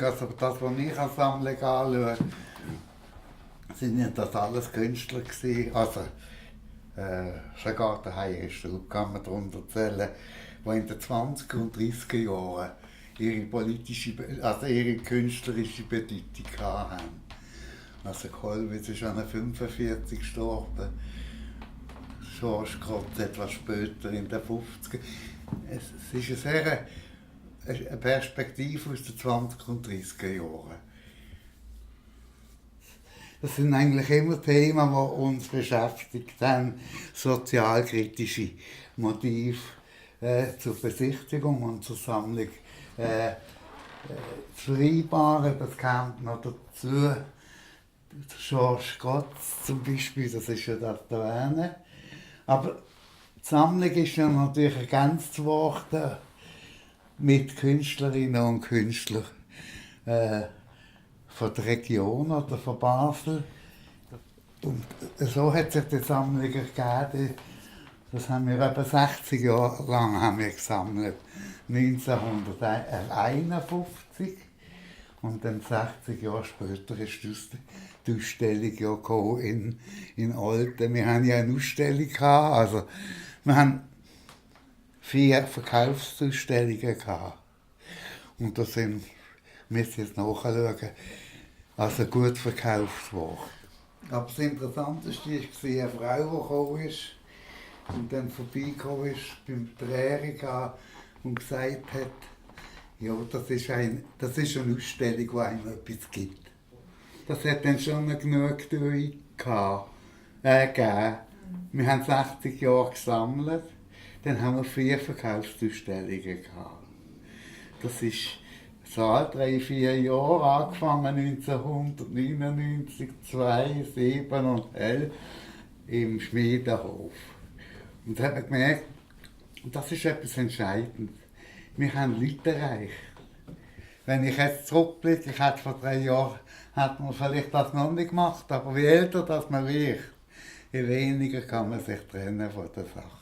Also das, was ich als Sammlung anschaue, sind ja das alles Künstler gewesen. Also, sogar der Heierstrup kann man darunter zählen, die in den 20er und 30er Jahren ihre künstlerische Bedeutung hatten. Also Kollwitz ist an 45 gestorben, George Grotz etwas später in den 50er. Es ist eine Perspektive aus den 20er und 30er Jahren. Das sind eigentlich immer Themen, die uns beschäftigt haben, sozialkritische Motive zur Besichtigung und zur Sammlung zu vereinbaren. Das kommt noch dazu. George Grotz zum Beispiel, das ist ja das da erwähnt. Aber die Sammlung ist ja natürlich ergänzt worden mit Künstlerinnen und Künstlern von der Region oder von Basel. Und so hat sich die Sammlung ergeben. Das haben wir etwa 60 Jahre lang haben wir gesammelt. 1951 und dann 60 Jahre später ist die Ausstellung ja in Olten. Wir haben ja eine Ausstellung gehabt, also wir haben 4 Verkaufsausstellungen gehabt. Und da sind, wir müssen jetzt nachschauen, also gut verkauft worden. Aber das Interessanteste war eine Frau, die gekommen ist und dann vorbeigekommen ist beim Erika und gesagt hat, ja, das ist eine Ausstellung, die einem etwas gibt. Das hat dann schon eine Genugtuung gegeben. Wir haben 60 Jahre gesammelt, dann haben wir 4 Verkaufsausstellungen gehabt. Das ist so 3-4 Jahre, angefangen 1999, 2, 7 und 11 im Schmiedenhof. Und da hat man gemerkt, und das ist etwas Entscheidendes, wir haben Leute erreicht. Wenn ich jetzt zurückblicke, ich hätte vor 3 Jahren hat man vielleicht das noch nicht gemacht, aber je älter das man wird, je weniger kann man sich trennen von der Sache.